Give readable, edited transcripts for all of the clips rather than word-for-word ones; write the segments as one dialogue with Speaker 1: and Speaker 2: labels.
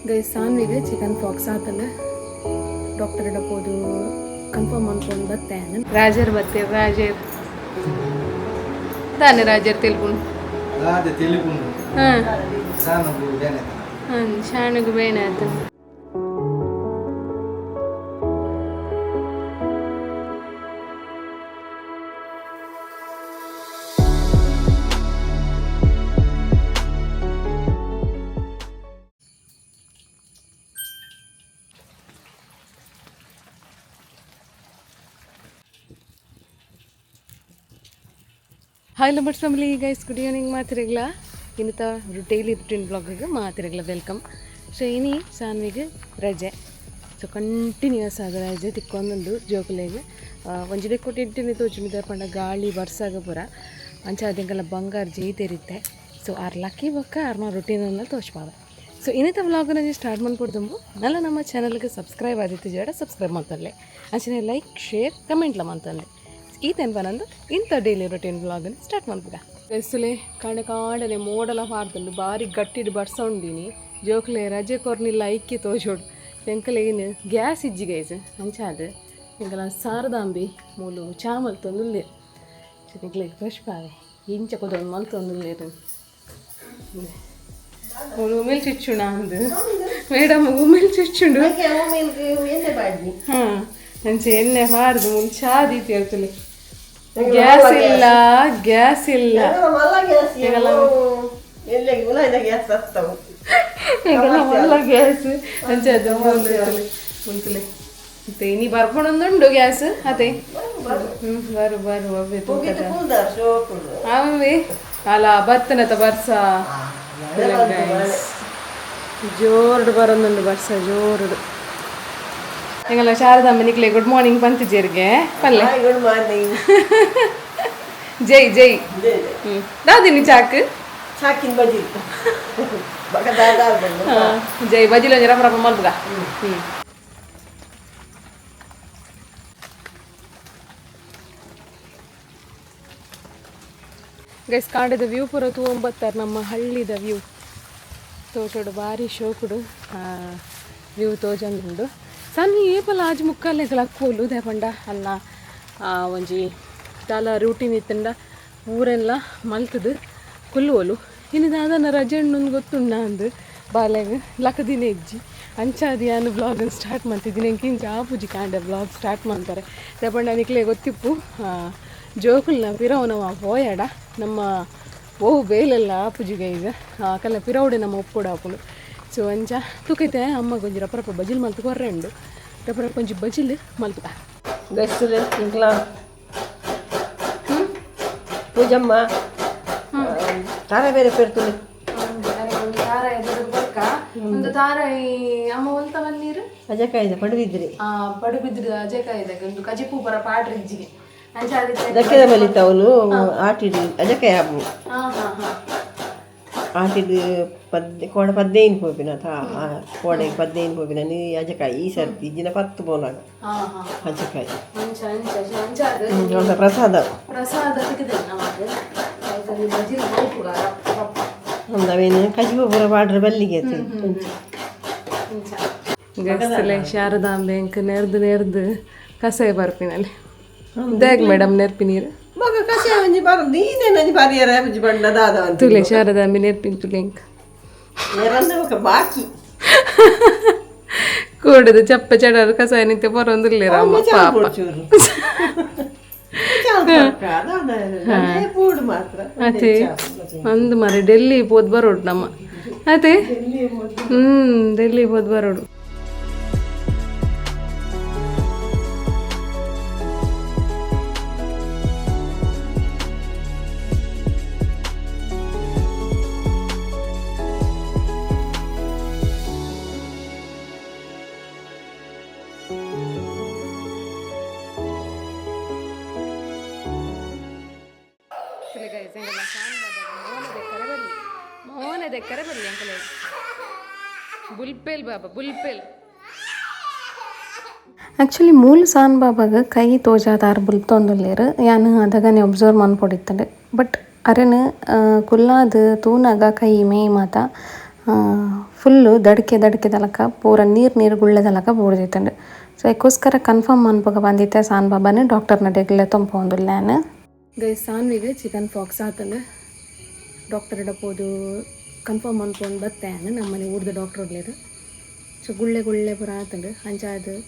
Speaker 1: Guys ಸಾನ್ವಿಗೆ chicken pox ಆತಂಡ doctor ಪೋದು confirm ಅನ್ಕೊಂಡು ಬತ್ತೆ. ರಾಜರ್ ಬತ್ತೆ, ರಾಜರ್ ತಾನೆ ರಾಜರ್ ತೆಲ್ಪುಂಡು.
Speaker 2: ಅದೇ ತೆಲಿಪುಂಡು.
Speaker 1: ಹಾಂ.
Speaker 2: ಸಾನಗು ಬೇನೆ.
Speaker 1: ಹಾಂ, ಶಾಣಗ್ ಬೇನೆ ಆತ. Hi lovers family, guys, good evening ಮಾತಿರಗ್ಲ. ಇನ್ನತ daily routine ಬ್ಲಾಗಿಗೆ ಮಾತಿರಗ್ಲ welcome. So ಇನಿ ಸಾನ್ವಿಗೆ ರಜೆ. ಸೊ ಕಂಟಿನ್ಯೂಸ್ ಆದ ರಜೆ ತಿಕ್ಕೊಂದುಂಡು ಜೋಕುಲೆಗ್. ಒಂಜಿ ಕೊಟ್ಟು ಇಟ್ಟಿನಿ ತೋಚುಂಡು ಪಂಡ ಗಾಳಿ ಬರ್ಸಾಗ ಪೂರ ಅಂಚ ಅದೆಂಕಲ್ಲ ಬಂಗಾರ ಜೈತೆರಿತ್ತೆ. ಸೊ ಆರ್ ಲಕ್ಕಿ ಬೊಕ್ಕ ಆರ್ನ ರುಟೀನ್ ಅನ್ನ ತೋಚ್ಪಾವ. ಸೊ ಇನ್ನಿತ ವ್ಲಾಗ್ನ ಸ್ಟಾರ್ಟ್ ಮಾಡ್ಕೊಡ್ದುಂಬು ನಲ್ಲ ನಮ್ಮ ಚಾನಲ್ಗೆ ಸಬ್ಸ್ಕ್ರೈಬ್ ಆದಿತ್ತು ಜಡ ಸಬ್ಸ್ಕ್ರೈಬ್ ಮಾಡ್ತಲ್ಲೆ, ಅಂಚನೆ ಲೈಕ್ ಶೇರ್ ಕಮೆಂಟ್ಲ ಮಂತಂದೆ. ಈ ನಂದು ಇಂಥ ಡೈಲಿ ರೊಟೀನ್ ವ್ಲಾಗನ್ನು ಸ್ಟಾರ್ಟ್ ಮಾಡ್ಬಿಡ. ಎಸ್ತುಲೆ ಕಾಂಡ ಕಾಂಡನೆ ಮೋಡಲ ಪಾರ್ದುಂಡು, ಬಾರಿ ಗಟ್ಟಿಡ್ ಬರ್ಸ ಉಂಡಿನಿ. ಜೋಕ್ಲೆ ರಜೆ ಕೊರ್ನಿಲ್ಲ ಐಕ್ಕಿ ತೋಜೋಡು. ಎಂಕಲೆ ಏನು ಗ್ಯಾಸ್ ಇಜ್ಜಿ ಗೈಸ್, ಅಂಚಾದ ಎಂಕಲ ಸಾರದಾಂಬಿ ಮೂಲು ಚಾ ಮಲ್ತೊಂದುಲ್ಲೇರು. ಎಂಕ್ಲೆಗ್ ತೋಜ್ಪಾವೆ ಇಂಚ ಕೊದೊಂದು ಮಲ್ತೊಂದುಲ್ಲೇರು. ಮೂಲು ಉಮೇಲ್ ಚಿಚ್ಚುಣ ಅಂದು ಮೇಡಮ್ ಉಮೇಲ್ ಚಿಚ್ಚುಂಡು. ಹಾಂ, ಅಂಚೆ ಎಣ್ಣೆ ಹಾರ್ದು ಮೂಲು ಚಾ ದೀತಿ ಹೇಳ್ತಲೆ. ಗ್ಯಾಸ್ ಇಲ್ಲ, ಗ್ಯಾಸ್ ಇಲ್ಲ. ಮಲ್ಲ ಗ್ಯಾಸ್ ಅಂಚೆ ಅದು ಮುಂತಲೆ ಮತ್ತೆ ಇನಿ ಬರ್ಪಣೊಂದುಂಡು ಗ್ಯಾಸ್ ಅದೇ. ಹ್ಮ್, ಬರು ಬರು ಅವೇ ತೂಕದ ಅವೇ ಅಲ್ಲ ಬತ್ತನತ ಬರ್ಸ. ಜೋರುಡು ಬರೊಂದುಂಡು ಬರ್ಸ ಜೋರುಡು. ಎಂಗಲ್ಲ ಶಾರದಾಂಬೆ ನಿಕ್ಲೆ ಗುಡ್ ಮಾರ್ನಿಂಗ್ ಪಂತಿಜೇರಿಗೆ ಪಲ್ಲೆ.
Speaker 3: Good morning.
Speaker 1: ಜೈ ಜೈ. ಹ್ಮ್, ದಾದಿನಿ ಚಾಕ್.
Speaker 3: ಚಾಕಿನ ಬಜಿ.
Speaker 1: ಜೈ ಬಜಿಲ ಒಂಜಿ ರಪ ರಪ ಮಲ್ಪುಗ. ಹ್ಮ್. ಗೈಸ್, ಕಾಂಡದ ವ್ಯೂ ಪೂರ ತೂವೊಂಬತ್ತಾರೆ. ನಮ್ಮ ಹಳ್ಳಿದ ವ್ಯೂ ತೋಟಡು ಬಾರಿ ಶೋಕುಡು ವ್ಯೂ ತೋಜೊಂದುಂಡು. ಸಣ್ಣ ಏಪಲ ಆಜ್ ಮುಕ್ಕಾಲೆಗಳ ಅಕ್ಕೋಲು ದೇಪಂಡ ಅಲ್ಲ ಒಂಜಿ ದಾಲ ರೂಟೀನ್ ಇತ್ತಂಡ ಊರೆಲ್ಲ ಮಲ್ತದು ಕುಲ್ಲುವೋಲು. ಇನ್ನು ದಾದನ ರಜೆ ಉಂಡು ಗೊತ್ತುಂಡ ಅಂದು ಬಾಲೆಗ್ ಲಕದಿನ ಇಜ್ಜಿ. ಅಂಚಾದಿ ಯಾನು ವ್ಲಾಗನ್ನು ಸ್ಟಾರ್ಟ್ ಮಾಡ್ತಿದ್ದೀನಿ. ಎಂಕಿಂಚ ಆಪುಜಿ ಕಾಂಡೆ ವ್ಲಾಗ್ ಸ್ಟಾರ್ಟ್ ಮಾಡ್ತಾರೆ. ದೇಪಂಡ ನಿಕ್ಲೆ ಗೊತ್ತಿಪ್ಪು, ಜೋಕುಲ್ನ ಪಿರವು ಪೋಯಾಡ ನಮ್ಮ ಓ ಬೇಲೆಲ್ಲ ಆಪುಜಿ ಗೈಸ್. ಕಲ್ಲ ಪಿರವುಡೆ ನಮ್ಮ ಒಪ್ಪುಡು ಆಪುಂಡು. ಸೊ ಅಂಚ ತೂಕೈತೆ ಅಮ್ಮಗ್ ಒಂಜಿ ರಪ್ಪ ರಪ್ಪ ಬಜಿಲ್ ಮಲ್ತು ಕೊರ್ರೆ ಉಂಡು. ರಪ್ಪ ರಪ್ಪ ಒಂಜಿ ಬಜಿಲ್ ಮಲ್ತುಕ.
Speaker 3: ಗಸ್ಸುಲೆ ಇಂಕ್ಲಾ ಪೂಜಮ್ಮ ತಾರ ಬೇರೆ ಪೆರ್ತುಲೆ.
Speaker 1: ಒಂದು ತಾರಾಯಿ ಅಮ್ಮ ಒಲ್ತ ಬನ್ನೀರು.
Speaker 3: ಅಜಕಾಯ್ದ ಪಡುಬಿದ್ರಿ.
Speaker 1: ಪಡುಬಿದ್ರಿ ಅಜಕಾಯ್ದಾಗ ಒಂದು ಕಜಿಪು ಪರ ಪಾಡ್ರಿ ಇಜ್ಜಿಗೆ ಅಂಚ ಅದಕ್ಕೆ.
Speaker 3: ದಕ್ಕಿದ ಬಲಿತ ಅವನು ಆಟಿಡು ಅಜಕಾಯ ಹಬ್ಬು.
Speaker 1: ಹಾ ಹಾ ಹಾ.
Speaker 3: ಆಟಿಡು ಪದ್ದೆ ಕೋಡ 15 ಪೋಪಿನ ತಾ ಕೋಡೆ 15 ಪೋಪಿನ ನೀ ಅಜಕಾಯಿ ಈ ಸರ್ತಿ ಇಜ್ಜಿನ 10 ಪೋನಾಗ.
Speaker 1: ಹಾ ಹಾ.
Speaker 3: ಅಜಕಾಯಿ.
Speaker 1: ಅಂಚ ಅಂಚ ಅಂಚ ಅದು.
Speaker 3: ಅಂತ ಪ್ರಸಾದ.
Speaker 1: ಪ್ರಸಾದ ತಿಕ್ಕಿದೆ ನಮಗೆ ಬಜಿಲ್ ಮಲ್ಪುಗ ರಪ್ಪ ರಪ್ಪ.
Speaker 3: ಒಂದು ಅವೇನು ಕಜಿಪು ಪೂರ ಪಾಡ್ರೆ ಬಲ್ಲಿಗೆ.
Speaker 1: ಗಸ್ತಲೆ ಶಾರದಾಂಬೆ ಅಂಕ ನೆರ್ದು ನೆರ್ದು ಕಸಾಯ ಬರ್ಪಿನಲ್ಲಿ ದಾಗ ಮೇಡಮ್ ನೆರ್ಪಿ ನೀರು.
Speaker 3: ಮಗ ಕಷಾಯ ಒಂಜಿ ಬರ ನೀನೇನು ಒಂಜಿ ಪರಿಯರ ಒಂಜಿ ಬಣ್ಣ ದಾದ ಅಂತ.
Speaker 1: ತುಲೆ ಶಾರದಾಂಬೆ ನೆರ್ಪಿನ ತುಲೆ ಅಂಕ.
Speaker 3: ನೆರಂದ ಬೊಕ ಬಾಕಿ.
Speaker 1: ಕೂಡದು ಚಪ್ಪ ಚಡರ್ ಕಸಾಯ ನಿಂತೆ ಬರೋಂದಿಲ್ಲ ರಾಮ ಪಾಪ.
Speaker 3: ಚೂರು ಪೂಡು ಮಾತ್ರ.
Speaker 1: ಅದೇ ಒಂದು ಮರೆ ಡೆಲ್ಲಿ ಪೋದ್ ಬರೋಡು ನಮ್ಮ ಅದೇ. ಡೆಲ್ಲಿ ಪೋದ್ ಬರೋಡು. ಮೋನೆ ದೆಕ್ಕರೆ ಬರಲಿ ಅಂಕಲ್. ಬುಲ್ಪೇಲ್ ಬಾಬಾ ಬುಲ್ಪೇಲ್.
Speaker 4: ಆ್ಯಕ್ಚುಲಿ ಮೂಲ ಸಾನ್ ಬಾಬಾಗ ಕೈ ತೋಜಾದಾರ್ ಬುಲ್ತೊಂದುಲ್ಲೆರ್ ಯಾನ್ ಅದಗನೆ ಒಬ್ಸರ್ವ್ ಮನ್ಪೊಡಿತ್ತಂಡ್. ಬಟ್ ಅರೆನ್ ಕುಲ್ಲಾದ್ ತೂನಗ ಕೈ ಮೇ ಮಾತ Full ದಡ್ಕೆ ದಡ್ಕೆ ತಲಕ ಪೂರ ನೀರು ನೀರು ಗುಳ್ಳೆ ತಲಕ ಬೂರ್ದಿತ್ತುಂಡು. ಸೊ ಅದಕ್ಕೋಸ್ಕರ ಕನ್ಫರ್ಮ್ ಅನ್ಪಗ ಬಂದಿತ್ತೆ ಸಾನ್ ಬಾಬಾನ ಡಾಕ್ಟರ್ನ ಡೆಗ್ಲೆ ತೊಂಪೊಂದುಲ್ಲಾನು.
Speaker 1: ಗೈಸ್ ಸಾನ್ವಿಗೆ ಚಿಕನ್ ಫಾಕ್ಸ್ ಆತಂದು ಡಾಕ್ಟರ್ ಪೋದು ಕನ್ಫರ್ಮ್ ಅನ್ಕೊಂಡು ಬತ್ತೆ ನಮ್ಮನೆ ಊರ್ದ ಡಾಕ್ಟರ್ ಒಳ್ಳೆಯದು. ಸೊ ಗುಳ್ಳೆ ಗುಳ್ಳೆ ಪೂರ ಆತಂಡು ಅಂಚಾದ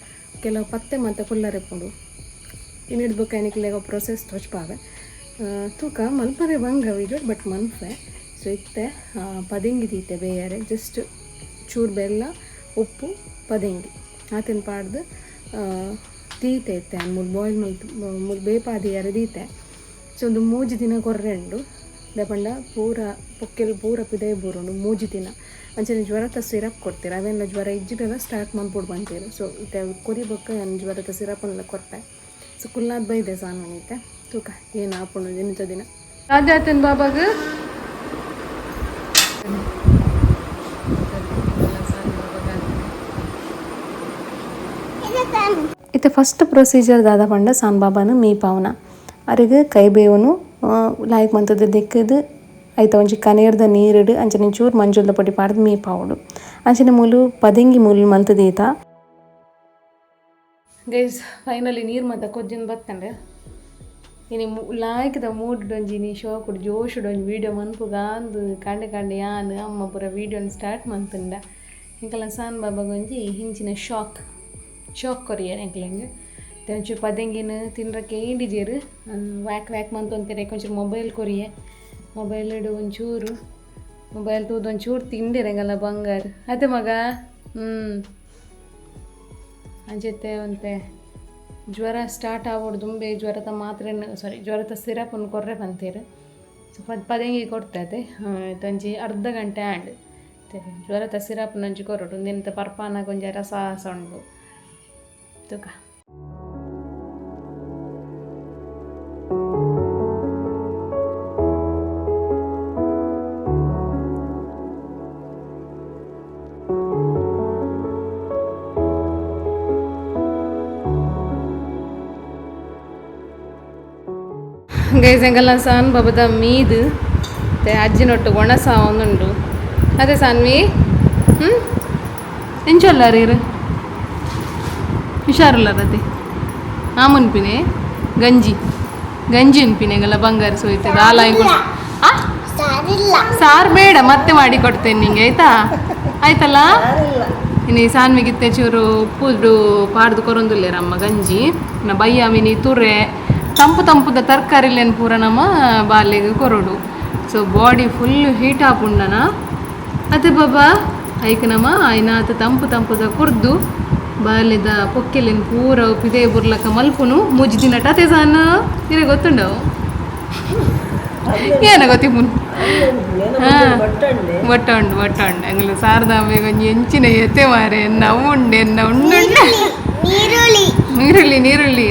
Speaker 1: ಕೆಲವು ಪತ್ತೆ ಮತ್ತೆ ಕುಲ್ಲರೆ ಪೋಡು ಇನ್ನಿಡ್ಬೇಕು ಎನಿಕ್ಲೆಗ ಪ್ರೊಸೆಸ್ ತೋಚ್ಪಾವೆ ತೂಕ ಮಲ್ಪರೆ ಬಂಗ ವೀಡಿಯೋ ಬಟ್ ಮನ್ಪೆ. ಸೊ ಇತ್ತೆ ಪದೆಂಗಿ ದೀತೆ ಬೇಯಾರೆ ಜಸ್ಟ್ ಚೂರು ಬೆಲ್ಲ ಉಪ್ಪು ಪದೆಂಗಿ ಆತನ ಪಾಡ್ದು ತೀತೆ ಇತ್ತೆ ಮೂಲು ಬಾಯ್ಲ್ ಮಲ್ತು ಮೂಲು ಬೇಪಾದಿಯಾರೆ ದೀತೆ. ಸೊ ಒಂದು ಮೂಜಿ ದಿನ ಕೊರ್ರೆ ಉಂಡು ದಪಂಡ ಪೂರ ಪೊಕ್ಕೆಲ್ ಪೂರ ಪಿದೈ ಬೂರುಂಡು ಮೂಜಿ ದಿನ. ಅಂಚನೆ ಜ್ವರತ ಸಿರಪ್ ಕೊಡ್ತೀರ ಅವೆಲ್ಲ ಜ್ವರ ಇಜ್ಜಿಡೆಲ್ಲ ಸ್ಟಾರ್ಟ್ ಮನ್ಪೊಡು ಬಂತೀರು. ಸೊ ಇತ್ತೆ ಕೊರಿ ಬೊಕ್ಕ ಯಾನ್ ಜ್ವರತ ಸಿರಪ್ ಕೊರ್ಪೆ. ಸೊ ಕುಲ್ಲಾದ್ ಬೈದೆ ಸಾಮಾನ್ಯತೆ ತೂಕ ಏನು ಆಪುಂಡು ದಿನದ ದಿನ ರಾಜಾತನ್ ಬಾಬಾಗ
Speaker 4: ಇತ್ತೆ ಫಸ್ಟ್ ಪ್ರೊಸೀಜರ್ ದಾದ ಪಂಡ ಸಾನ್ ಬಾಬಾನ ಮೀಪಾವುನ ಅರೆಗ್ ಕೈ ಬೇವುನು ಲಾಯ್ಕ್ ಮಂತುದು ದೆಕ್ಕುದು ಐತ ಒಂಜಿ ಕನೇರ್ದ ನೀರುಡು ಅಂಚನೆ ಚೂರು ಮಂಜುಲ್ದ ಪೊಡಿ ಪಾಡ್ದು ಮೀಪಾವುಡು ಅಂಚನೆ ಮೂಲು ಪದೆಂಗಿ ಮೂಲು ಮಲ್ತ್ ದೀತ.
Speaker 1: ಗೈಸ್ ಫೈನಲಿ ನೀರು ಮಾತ ಕೊಜ್ಜಿನ ಬತ್ತಂಡೆ ಇನಿ ಲಾಯ್ಕದ ಮೂಡ್ಡೊಂಜಿ ನೀ ಶೋಕುಡು ಜೋಶುಡೊಂಜಿ ವೀಡಿಯೋ ಮನ್ಪುಗ ಅಂದು ಕಂಡೆ ಕಂಡೆ ಯಾನ್ ಅಮ್ಮ ಪೂರ ವೀಡಿಯೋನ ಸ್ಟಾರ್ಟ್ ಮಂತುಂಡ. ಎಂಕಲ ಸಾನ್ ಬಾಬಾಗೊಂಜಿ ಹಿಂಚಿನ ಶಾಕ್ ಶಾಕ್ ಕೊರಿಯರ್ ಎಂಕ್ಲೆಂಗ್ ಒಂಚೂರು ಪದೆಂಗಿನ ತಿನ್ರ ಕೇಂಡಿಜೇರು ವ್ಯಾಕ್ ವ್ಯಾಕ್ ಮಂತೊಂತೀರ ಒಂಚೂರು ಮೊಬೈಲ್ ಕೊರಿಯೆ ಮೊಬೈಲ್ ಇಡು ಒಂಚೂರು ಮೊಬೈಲ್ ತೂದು ಒಂಚೂರು ತಿಂಡಿರಂಗಲ್ಲ ಬಂಗಾರ ಅದೇ ಮಗ. ಅಂಚೆತ್ತೆ ಒಂತೆ ಜ್ವರ ಸ್ಟಾರ್ಟ್ ಆವೊಡು ದುಂಬೆ ಜ್ವರದ ಮಾತ್ರೆ ಸಾರಿ ಜ್ವರದ ಸಿರಪನ್ನು ಕೊರ್ರೆ ಪಂತೇರು. ಸೊ ಪದೆಂಗಿ ಕೊಡ್ತದೆ ಒಂಜಿ ಅರ್ಧ ಗಂಟೆ ಆಂಡ್ ಜ್ವರದ ಸಿರಪ್ನ ಒಂಜಿ ಕೊರೊಡು ಒಂದೆಂತ ಪರ್ಪಾನಾಗ ಒಂಜಿ ರಸ ಉಂಡು ತೂಕ. ಗೈಸ್ ಎಂಕಲ್ನ ಸಾನ್ ಬಾಬದ ಮೀದು ಮತ್ತೆ ಅಜ್ಜಿನೊಟ್ಟು ಒಣಸ ಒಂದುಂಡು ಅದೇ ಸಾನ್ವಿ. ಎಂಚೊಲ್ಲಾರ ಇರು ಹುಷಾರುಲ್ಲಾರದೆ ಆ ಮುನ್ಪಿನೆ ಗಂಜಿ ಗಂಜಿ ಉನ್ಪಿನೆ ಎಂಗಲ್ಲ ಬಂಗಾರ ಸೋಯ್ತದೆ ಆಲ ಸಾರು ಬೇಡ ಮತ್ತೆ ಮಾಡಿ ಕೊಡ್ತೇನೆ ನಿಂಗೆ ಆಯ್ತಾ ಆಯ್ತಲ್ಲ. ಇನ್ನು ಸಾನ್ವಿಗಿತ್ತೆ ಚೂರು ಉಪ್ಪುಡು ಪಾಡ್ದು ಕೊರೊಂದುಲ್ಲೇರಮ್ಮ ಗಂಜಿ ನ ಬಯ್ಯ ಮಿನಿ ತುರೆ ತಂಪು ತಂಪುದ ತರಕಾರಿಲೇನು ಪೂರ ನಮ್ಮ ಬಾಲ್ಯಗೆ ಕೊರೊಡು. So body full heat ಆಪುಂಡನ ಅದೇ ಬಾಬಾ ಐಕ್ ನಮ್ಮ ಆಯ್ನಾತ ತಂಪು ತಂಪುದ ಕುರ್ದು ಬಾಲ್ಯದ ಪೊಕ್ಕೆಲಿನ ಪೂರ ಪಿದೆ ಬುರ್ಲಕ ಮಲ್ಪುನು ಮೂಜಿ ದಿನ ಅತೆ ಸಾನ ಇರೇ ಗೊತ್ತುಂಡವು ಏನ ಗೊತ್ತಿಪ್ಪುನು ಬಟ್ಟ ಉಂಡು ಬಟ್ಟ ಉಂಡು ಅಂಗಲ ಸಾರದಾಂಬೆ ಒಂಜಿ ಎಂಚಿನ ಎತ್ತೆ ಮಾರೆ ಎನ್ನ ಉಂಡೆ ಎನ್ನ ಉಂಡು ನೀರುಳ್ಳಿ ನೀರುಳ್ಳಿ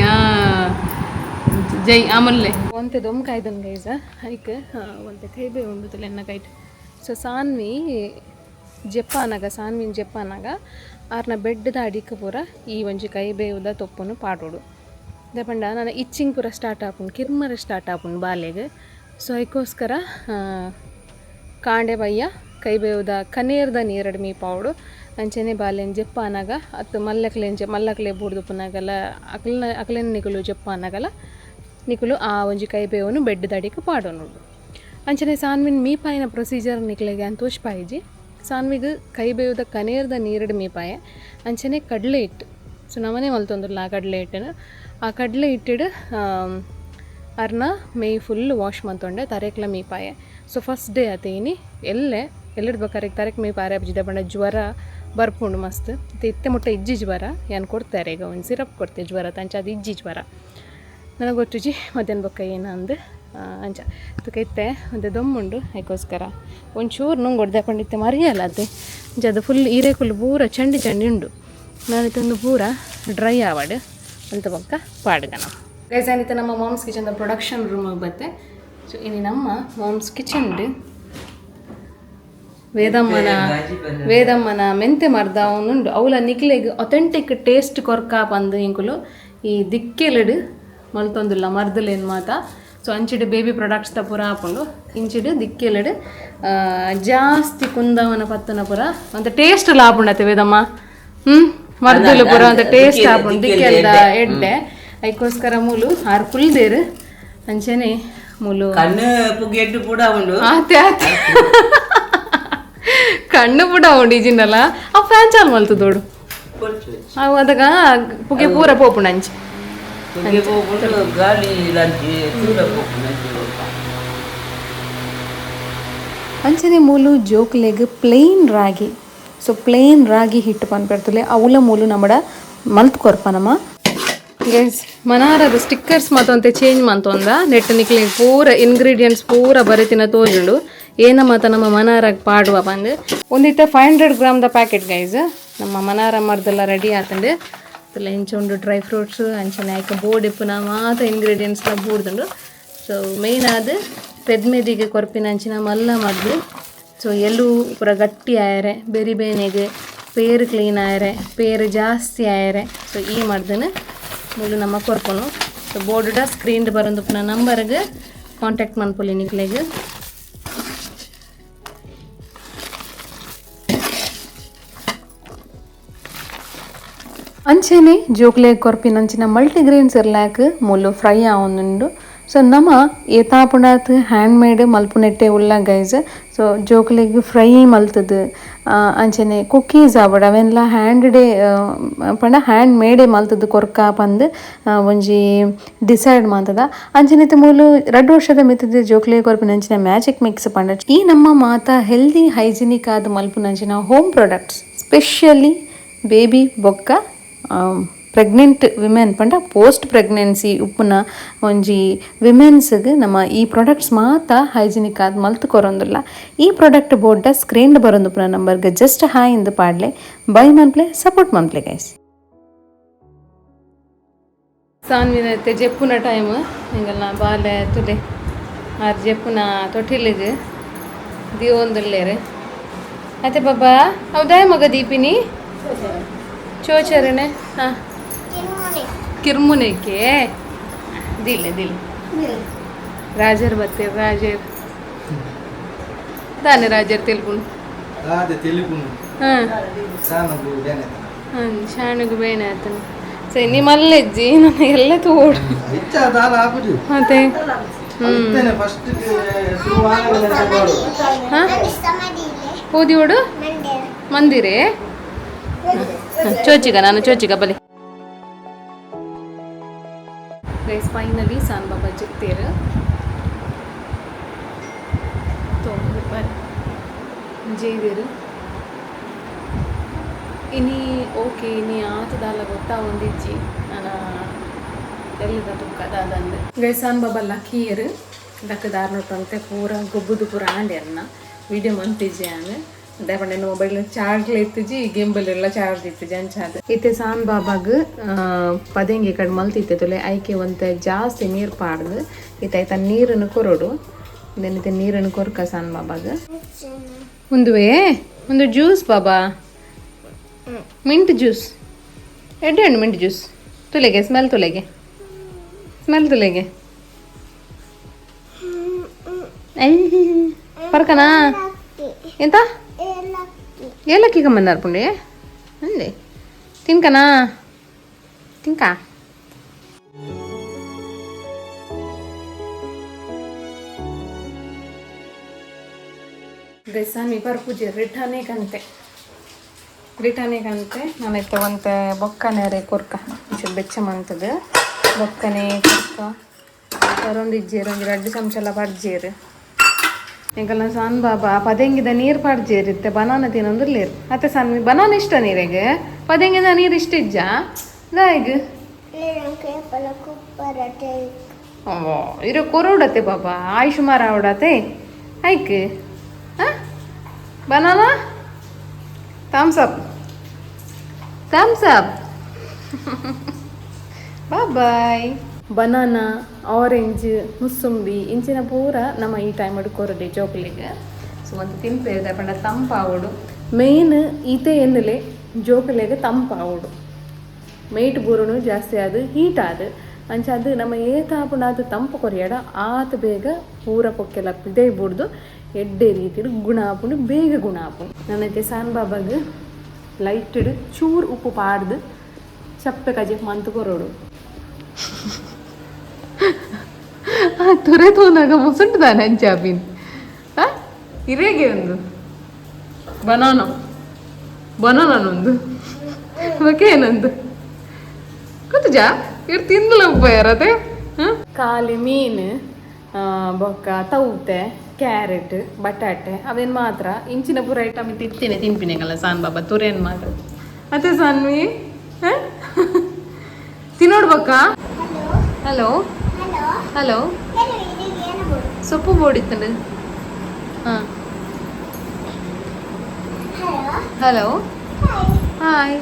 Speaker 1: ಜೈ ಆಮಲ್ಲೆ ಒಂತೆ ದೊಮ್ ಕಾಯ್ದನ್ ಗೈಸ ಐಕ್ ಒಂತೆ ಕೈ ಬೇ ಉಂಡು ಎನ್ನ ಕೈಟ್. ಸೊ ಸಾನ್ವಿ ಜಪ್ಪಾನಾಗ ಸಾನ್ವಿನ ಜಪ್ಪಾನಾಗ ಆರ್ನ ಬೆಡ್ದ ಅಡಿಕ ಪೂರ ಈ ಒಂಜಿ ಕೈ ಬೇವುದ ತೊಪ್ಪುನು ಪಾಡೋಡು ದಪಂಡ ನಾನು ಇಚ್ಚಿಂಗ್ ಪೂರ ಸ್ಟಾರ್ಟ್ ಆಪುಂಡು ಕಿರ್ಮರ ಸ್ಟಾರ್ಟ್ ಆಪುಂಡು ಬಾಲೆಗ್. ಸೊ ಅದಕ್ಕೋಸ್ಕರ ಕಾಂಡೆ ಬಯ್ಯ ಕೈ ಬೇವುದ ಕನೇರ್ದ ನೀರಡ್ ಮೀಪಾವಡು ಅಂಚನೆ ಬಾಲೆನ್ ಜಪ್ಪಾನಾಗ ಅತ್ತು ಮಲ್ಲಕ್ಲೆನ್ ಮಲ್ಲಕ್ಲೆ ಬೂಡ್ದು ಪುನಾಗಲ ಅಕ್ಲನ ಅಕ್ಲೆನ್ ನಿಕುಲು ಜಪ್ಪಾನಾಗಲ ನಿಕುಲು ಆ ಒಂಜಿ ಕೈ ಬೇವನ್ನು ಬೆಡ್ದಡಿಗೆ ಪಾಡೋನುಡು. ಅಂಚನೆ ಸಾನ್ವಿನ್ ಮೀಪಾಯಿನ ಪ್ರೊಸೀಜರ್ ನಿಕ್ಲೆಗೆ ಅಂತ ತೋಚ್ಪಾಯಿಜಿ. ಸಾನ್ವಿಗ್ ಕೈ ಬೇವುದ ಕನೇರ್ದ ನೀರಡ್ ಮೀಪಾಯ ಅಂಚನೆ ಕಡಲೆ ಹಿಟ್ಟು. ಸೊ ನಮ್ಮನೆ ಮಲ್ತೊಂದುಲ್ಲ ಆ ಕಡಲೆ ಹಿಟ್ಟನ್ನು ಆ ಕಡಲೆ ಹಿಟ್ಟಿಡು ಅರ್ನ ಮೇ ಫುಲ್ ವಾಶ್ ಮಂತೊಂಡೆ ತರೆಕ್ಲ ಮೀಪಾಯ. So first day ಆತೇನಿ ಎಲ್ಲೆ ಎಲ್ಲಿಡ್ ಬೇಕಾರೆ ತರೆಕ್ ಮೀಪಾರೆ ಅಬ್ಜಿದ ಪಂಡ ಜ್ವರ ಬರ್ಪುಂಡು ಮಸ್ತ್ ಇತ್ತೆ ಮುಟ್ಟ ಇಜ್ಜಿ ಜ್ವರ ಏನು ಕೊಡ್ತಾರೆ ಈಗ ಒಂದು ಸಿರಪ್ ಕೊಡ್ತೆ ಜ್ವರ ಅಂಚ ಅದು ಇಜ್ಜಿ ಜ್ವರ ನನಗೆ ಗೊತ್ತುಜಿ ಮಧ್ಯಾಹ್ನ ಬೊಕ್ಕ ಏನ ಅಂದು ಅಂಚ ತುಕ ಇತ್ತೆ ಒಂದು ದಮ್ಮುಂಡು ಅದಕ್ಕೋಸ್ಕರ ಒಂಚೂರು ನುಂಗ್ ಹೊಡ್ದಾಕೊಂಡಿತ್ತೆ ಮರಿಯಲ್ಲ ಅದೇ ಅಂಚ ಅದು ಫುಲ್ ಹೀರೆಕುಲ್ಲು ಪೂರ ಚಂಡಿ ಚಂಡಿ ಉಂಡು ನಾನು ತಂದು ಪೂರ ಡ್ರೈ ಆವಡ್ ಅಂತ ಬೊಕ್ಕ ಪಾಡ್ಗನ. ಗೈಸ್ ಏನಿತ್ತು ನಮ್ಮ moms kitchen production ರೂಮಿಗೆ ಬತ್ತೆ. ಸೊ ಇನ್ನು ನಮ್ಮ ಮಾಮ್ಸ್ ಕಿಚನ್ ವೇದಮ್ಮನ ವೇದಮ್ಮನ ಮೆಂತೆ ಮರ್ದ ಅವನುಂಡು ಅವಲ ನಿಕ್ಲೆಗ್ ಅಥೆಂಟಿಕ್ ಟೇಸ್ಟ್ ಕೊರ್ಕ ಬಂದು ಇಂಕುಲು ಈ ದಿಕ್ಕೆಲಡು ಮಲ್ತೊಂದುಲ್ಲ ಮರ್ದಲೇನು ಮಾತ. So ಅಂಚಿಡು baby products ದ ಪೂರ ಆಪುಂಡು ಇಂಚಿಡು ದಿಕ್ಕೆಲಡು ಜಾಸ್ತಿ ಕುಂದವನ ಪತ್ತನ ಪೂರ ಒಂತೆ ಟೇಸ್ಟ್ ಲ ಆಪುಂಡತೆ ವೇದಮ್ಮ. ಮರ್ದಲು ಪೂರ ಒಂತೆ ಟೇಸ್ಟ್ ಆಪುಂಡು ದಿಕ್ಕೆಲ್ದ ಎಡ್ಡೆ. ಐಕೋಸ್ಕರ ಮೂಲು ಆರು ಕುಲ್ದೇರು ಅಂಚನೆ ಮೂಲು
Speaker 5: ಕಣ್ಣು ಪುಗೆಡ್ಡು ಕೂಡ ಉಂಡು.
Speaker 1: ಆತೆ ಆತೆ ಕಣ್ಣು ಪುಡ ಉಂಡು ಇಜಿಂಡಲ ಆ ಫ್ಯಾನ್ ಚಾಲು ಮಲ್ತು ದೋಡು. ಅವು ಅದಗ ಪುಗೆ ಪೂರ ಪೋಪುಂಡು ಅಂಚೆ.
Speaker 5: ಪುಗೆ ಪೋಪುಂಡು, ಗಾಳಿ ಲಂಚಿ ತೂಲ ಪೋಪುಂಡು ಅಂಚೆ.
Speaker 4: ಅಂಚನೆ ಮೂಲು ಜೋಕ್ಲೆಗ್ ಪ್ಲೇನ್ ರಾಗಿ, ಸೊ ಪ್ಲೇನ್ ರಾಗಿ ಹಿಟ್ಟು ಪನ್ಪೆರ್ತುಲೆ ಅವುಲ ಮೂಲು ನಮ್ಮಡ ಮಲ್ತ್ ಕೊರ್ಪ ನಮ.
Speaker 1: ಗೈಸ್, ಮನಾರದ ಸ್ಟಿಕ್ಕರ್ಸ್ ಮತ್ತೊಂತೆ ಚೇಂಜ್ ಮಂತೊಂದ ನೆಟ್ ನಿಕ್ಲೆ ಪೂರ ಇಂಗ್ರೀಡಿಯೆಂಟ್ಸ್ ಪೂರ ಬರೆತಿನ ತೋಜುಂಡು. ಏನ ಮಾತ ನಮ್ಮ ಮನಾರಾಗ ಪಾಡುವ ಬಂದು ಒಂದಿತ್ತ 500 ಗ್ರಾಮ್ದ ಪ್ಯಾಕೆಟ್ ಗೈಸ್. ನಮ್ಮ ಮನಾರ ಮರ್ದೆಲ್ಲ ರೆಡಿ ಆತಂಡು. ಇಂಚ ಉಂಡು ಡ್ರೈ ಫ್ರೂಟ್ಸ್ ಅಂಚನೆ ಆಯ್ಕೆ ಬೋರ್ಡ್ ಇಪ್ಪುನ ಮಾತ ಇಂಗ್ರೀಡಿಯೆಂಟ್ಸ್ ಲ ಬೂಡ್ದುಂಡು. ಸೊ ಮೇನ್ ಆದ್ ಪೆದ್ಮೆದಿಗೆ ಕೊರ್ಪಿನ ಅಂಚಿನ ಮಲ್ಲ ಮದ್ದು. ಸೊ ಎಲ್ಲೂ ಪೂರ ಗಟ್ಟಿ ಆಯರೆ, ಬೆರಿ ಬೇನೆಗೆ ಪೇರು ಕ್ಲೀನ್ ಆಯರೆ, ಪೇರು ಜಾಸ್ತಿ ಆಯರೆ, ಸೊ ಈ ಮರ್ದನ ಮೂಲು ನಮ್ಮ ಕೊರ್ಪುನು. ಸೊ ಬೋರ್ಡ್ ಸ್ಕ್ರೀನ್ ಬರೋದು ನಂಬರ್ಗೆ ಕಾಂಟ್ಯಾಕ್ಟ್ ಮನ್ಪೊಲಿ ನಿಕ್ಲೆಗ್.
Speaker 4: ಅಂಚೆನೆ ಜೋಕ್ಲೆ ಕೊರ್ಪಿನ ಅಂಚಿನ ಮಲ್ಟಿಗ್ರೇನ್ ಸೆರ್ಲಾಕ್ ಮೂಲು ಫ್ರೈ ಆವೊಂದುಂಡು. ಸೊ ನಮ ಏತಾಪುಂಡಾತ್ ಹ್ಯಾಂಡ್ ಮೇಡ್ ಮಲ್ಪುನೆಟ್ಟೆ ಉಲ್ಲ ಗೈಸ್. ಸೊ ಜೋಕ್ಲೆಗ್ ಫ್ರೈ ಮಲ್ತದು ಅಂಚೆನೆ ಕುಕ್ಕೀಸ್ ಆವಡ್ ಅವೆನ್ಲ ಹ್ಯಾಂಡ್ ಡೇ ಪಂಡ ಹ್ಯಾಂಡ್ ಮೇಡೆ ಮಲ್ತದು ಕೊರ್ಕ ಪಂದ್ ಒಂಜಿ ಡಿಸೈಡ್ ಮಲ್ತದ. ಅಂಚನೆ ಮೂಲು 2 ವರ್ಷದ ಮಿತ್ತದ ಜೋಕ್ಲೆ ಕೊರ್ಪಿನ ಅಂಚಿನ ಮ್ಯಾಜಿಕ್ ಮಿಕ್ಸ್ ಪಂಡ ಈ ನಮ್ಮ ಮಾತ ಹೆಲ್ದಿ ಹೈಜಿನಿಕ್ ಆದ್ ಮಲ್ಪುನಂಚಿನ home products specially baby ಬೊಕ್ಕ ಪ್ರೆಗ್ನೆಂಟ್ ವಿಮೆನ್ ಪಂಡ ಪೋಸ್ಟ್ ಪ್ರೆಗ್ನೆನ್ಸಿ ಉಪ್ಪುನ ಒಂಜಿ ವಿಮೆನ್ಸ್ಗೆ ನಮ್ಮ ಈ ಪ್ರಾಡಕ್ಟ್ಸ್ ಮಾತ ಹೈಜಿನಿಕ್ ಆದ್ ಮಲ್ತ್ ಕೊರೊಂದುಲ್ಲ. ಈ product board screen ಬರೊಂದು ಪುನ ನಂಬರ್ಗೆ ಜಸ್ಟ್ ಹಾಯ್ ಇಂದು ಪಾಡ್ಲೆ, ಬೈ ಮನ್ಪ್ಲೆ, ಸಪೋರ್ಟ್ ಮನ್ಪ್ಲೆ ಗೈಸ್.
Speaker 1: ಸಾನ್ವಿನ ಜೆಪ್ಪುನ ಟೈಮ್ ಎಂಗಲ್ನ ಬಾಲೆ ತುಲೆ ಆರ್ ಜೆಪ್ಪುನ ತೊಟ್ಟಿಲಿಗೆ ದಿವೊಂದುಲ್ಲೇರು ಅತ್ತೆ ಬಾಬಾ. ಹೌದಾ ಮಗ ದೀಪಿನಿ ಚೋಚರಣೆ ಹಾಂ ಕಿರ್ಮುನೆಕ್ಕೆ ದಿಲ್ಲ ದಿಲ್ಲ ರಾಜರ್ ಬತ್ತೇರು ರಾಜರ್ ತಾನೆ ರಾಜರ್ ತೆಲ್ಪುಂಡು.
Speaker 2: ಅದೇ ತೆಲಿಪುಂಡು.
Speaker 1: ಹಾಂ.
Speaker 2: ಸಾನಗು ಬೇನೆ.
Speaker 1: ಹಾಂ, ಶಾಣಗು ಬೇನೆ ಆತನ. ಸರಿ, ನಿಮ್ಮ ಅಲ್ಲೆಜ್ಜಿ ನಾನು ಎಲ್ಲ ತೋಡು.
Speaker 2: ಇಚ್ಚ ದಾಲ ಆಪುಜಿ.
Speaker 1: ಮತ್ತೆ
Speaker 2: ಇತ್ತೇನೆ ಫಸ್ಟ್ ಶುರು.
Speaker 1: ಹಾಂ, ಓದಿ ಓಡು ಮಂದಿರೇ ಚೋಚಿಗ ನಾನು ಚೋಚಿಗ ಬಲಿ. ಗೈಸ್, ಫೈನಲಿ ಸಾನ್ ಬಾಬಾ ಜಿಕ್ತೇರು ಜೈದೇರು. ಇನಿ ಓಕೆ, ಇನಿ ಆತದಾಲ ಗೊತ್ತಾ ಒಂದಿಜ್ಜಿ ನಾನು ಎಲ್ಲಿದ ತುಕ್ಕ ದಾದಂದು. ಗೈಸ್, ಸಾನ್ ಬಾಬಾ ಲಕ್ಕಿಯರು ದಕ್ಕದಾರ್ನೊಟ್ಟಂತೆ ಪೂರ ಗೊಬ್ಬುದು ಪೂರ ಆಂಡೆ ಅನ್ನ ವಿಡಿಯೋ ಮಂತಿಜ್ಜೆ ಆಂಡ್ ದಾಯೆ ಮೊಬೈಲ್ ಚಾರ್ಜ್ ಇತ್ತಿಜಿ, ಗಿಂಬಲ್ ಎಲ್ಲ ಚಾರ್ಜ್ ಇತ್ತಿಜಿ ಅಂಚಾದ. ಇತ್ತೆ ಸಾನ್ ಬಾಬಾಗ್ ಪದೆಂಗಿ ಕಡೆ ಮಲ್ತಿತ್ತೆ ತೊಲೆ ಐಕೆ ಒಂತೆ ಜಾಸ್ತಿ ನೀರು ಪಾಡ್ದು ಇತ್ತೆ ಆಯ್ತಾ ನೀರನ್ನು ಕೊರಡು. ಇತ್ತೆ ನೀರನ್ನು ಕೊರ್ಕ ಸಾನ್ ಬಾಬಾಗ್. ಒಂದುವೇ ಒಂದು ಜ್ಯೂಸ್ ಬಾಬಾ, ಮಿಂಟ್ ಜ್ಯೂಸ್ ಎಡ್ಡೆ ಉಂಡು. ಮಿಂಟ್ ಜ್ಯೂಸ್ ತುಲೆಗೆ ಸ್ಮೆಲ್, ತುಲೆಗೆ ಸ್ಮೆಲ್, ತುಲೆಗೆ ಪರ್ಕನಾ ಎಂತ ಏಲಕ್ಕಿ ಕಮ್ಮನ್ನಾರ್ಪುಂಡೆ ಅಂದೆ ತಿನ್ಕನಾ ತಿನ್ಕಾ. ಗೈಸಾಮಿ ಪರ್ಪುಜೆ ರಿಟರ್ನೇ ಕಂತೆ, ರಿಟರ್ನೇ ಕಂತೆ. ನಾನು ಇತ್ತ ಒಂತೆ ಬೊಕ್ಕನೆ ಕೊರ್ಕ ಒಂಚೂರು ಬೆಚ್ಚ ಮಂತದ ಬೊಕ್ಕನೆ ಕೊರ್ಕ. ಬರೊಂದಿಜ್ಜೇರು ಒಂಜಿ ರಡ್ಡು ಚಮಚಲ ಪಡ್ಜೇರು. ಎಂಕಲ್ನ ಸಣ್ಣ ಬಾಬಾ ಪದೆಂಗಿದ ನೀರು ಪಡ್ಜೇರು ಇತ್ತೆ ಬನಾನ ತಿನ್ನೊಂದುಲ್ಲೇರು. ಅತ್ತೆ ಸಣ್ಣ ಬನಾನ ಇಷ್ಟ ನೀರಿಗೆ, ಪದೆಂಗಿದ ನೀರು ಇಷ್ಟ ಇಜ್ಜಾ ದಾಯಿಗ್? ಓ ಇರೋ ಕೊರೋಡತ್ತೆ ಬಾಬಾ, ಆಯುಷ್ ಆವಡತೆ ಐಕ್. ಹಾಂ, banana thumbs up, thumbs up, bye. Banana, orange, mosambi ಇಂಚಿನ ಪೂರ ನಮ್ಮ ಈ ಟೈಮ್ ಕೊರಡಿ ಜೋಕುಲಿಗೆ. ಸೊ ಒಂದು ತಿನ್ಪೇದ ಪಂಡ ತಂಪಾವಡು ಮೇನ್. ಈತೆ ಎನ್ನುಲೆ ಜೋಕುಲೆಗ್ ತಂಪಾವಡು ಮೇಟ್ ಬೂರುನು ಜಾಸ್ತಿ ಆದ್ ಹೀಟ್ ಆದ್. ಅಂಚ ಅದು ನಮ್ಮ ಏತಾಪುಂಡು ಅದು ತಂಪು ಕೊರಿಯಡ ಆತ ಬೇಗ ಪೂರ ಪೊಕ್ಕೆಲ ಪಿದೈ ಬುಡ್ದು ಎಡ್ಡೆ ರೀತಿಡ್ ಗುಣ ಆಪುಂಡು, ಬೇಗ ಗುಣ ಆಪುಂಡು. ನನ್ನೈತೆ ಸಾನ್ ಬಾಬಾಗ್ ಲೈಟೆಡ್ ಚೂರು ಉಪ್ಪು ಪಾಡ್ದು ಚಪ್ಪೆ ಕಜೆ ಮಂತು ಕೊರೋಡು. ತುರೆ ತೂನಾಗ ಮುಸುಂಟು ತಾನೆ ಅಂಚಾಪಿನ್ ಇರೇಗೆ ಒಂದು ಬನಾನ ಬನಾನೊಂದು ಓಕೆ ಏನಂದು ಗೊತ್ತುಜಾ ಇರ್ ತಿಂದಲ ಉಪ್ಪು ಖಾಲಿ ಮೀನು ಬೊಕ್ಕ ತೌತೆ ಕ್ಯಾರೆಟ್ ಬಟಾಟೆ ಅವೇನು ಮಾತ್ರ ಇಂಚಿನ ಪೂರ ಐಟಮ್ ತಿಂತೇನೆ ತಿನ್ಪಿನೆಗಲ್ಲ ಸಾನ್ ಬಾಬಾ ತುರೇನ್ ಮಾತ್ರ. ಅತ್ತೆ ಸಾನ್ವಿ ತಿನ್ನೋಡ್ಬಕ್ಕ. ಹಲೋ ಹಲೋ ಸೊಪ್ಪು ಬೋಡಿತ್ತಂಡು. ಹಾಂ ಹಲೋ ಹಾಯ್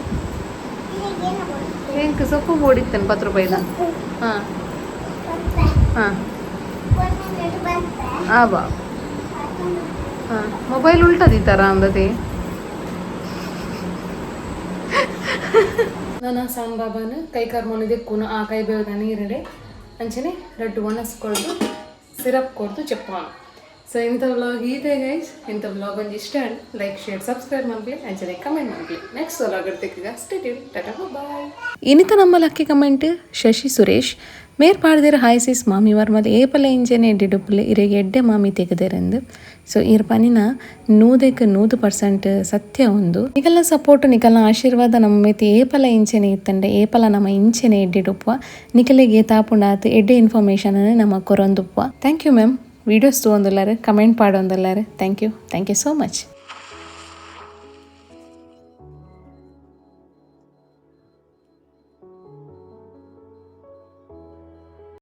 Speaker 1: ಎಂಕ್ ಸೊಪ್ಪು ಬೋಡಿತ್ತನ್ 10 ರೂಪಾಯಿದ. ಹಾಂ ಹಾಂ ಆಬಾ ಹಾಂ ಮೊಬೈಲ್ ಉಲ್ಟದಿತ್ತಾರ ಅಂದತೆ. ನಾನು ಸಾನ್ ಬಾಬಾನ ಕೈ ಕರ್ಮೋನ ದಿಕ್ಕುನು ಆ ಕೈ ಬೇವದ ನೀರಡೆ ಅಂಚನೆ ರಡ್ಡು ಒಣಸ್ಕೊಳ್ದು ಸಿರಪ್ ಕೊಡ್ದು ಚೆಪ್ಪಾನು. ಸೊ ಇಂಥ ವ್ಲಾಗ್ ಇದೆ ಗೈಸ್. ಇಂಥ ವ್ಲಾಗ್ ಒಂದು ಇಷ್ಟ like share subscribe ಮಾಡಲಿ, ಅಂಚನೆ ಕಮೆಂಟ್ ಮಾಡಲಿ. ನೆಕ್ಸ್ಟ್ ವ್ಲಾಗ್ ಇರ್ತೀಗ ಸ್ಟೇಟ್ ಟಾಟಾ ಬಾಯ್.
Speaker 4: ಇನಿತ ನಮ್ಮ ಲಕ್ಕಿ ಕಮೆಂಟ್ ಶಶಿ ಸುರೇಶ್ ಮೇರ್ ಪಾಡ್ದಿರ ಹಾಯ್ ಸಿಸ್ ಮಾಮಿ ವರ್ಮಲ್ ಏಪಲ ಇಂಜನೆ ಎಡ್ಡೆ ಇರೆಗೆ ಎಡ್ಡೆ ಮಾಮಿ ತೆಗೆದಿರಂದು. ಸೊ ಇರ್ ಪನಿನ 100% ಸತ್ಯ ಉಂದು. ನಿಕಲ್ನ ಸಪೋರ್ಟ್ ನಿಕಲ್ನ ಆಶೀರ್ವಾದ ನಮ್ಮ ಮಿತಿ ಏಪಲ ಇಂಚೆನೆ ಇತ್ತಂಡೆ ಏಪಲ ನಮ್ಮ ಇಂಚೆನೆ ಎಡ್ಡಿಡುಪ್ಪ ನಿಕಲಿಗೆ ತಾಪುಂಡಾತ್ ಎಡ್ಡೆ ಇನ್ಫಾರ್ಮೇಷನ್ ನಮ್ಮ ಕೊರೊಂದುಪ್ಪ. Thank you ma'am. Videos ತೂವೊಂದುಲ್ಲಾರು comment ಪಾಡೊಂದುಲ್ಲಾರು. Thank you, thank you so much.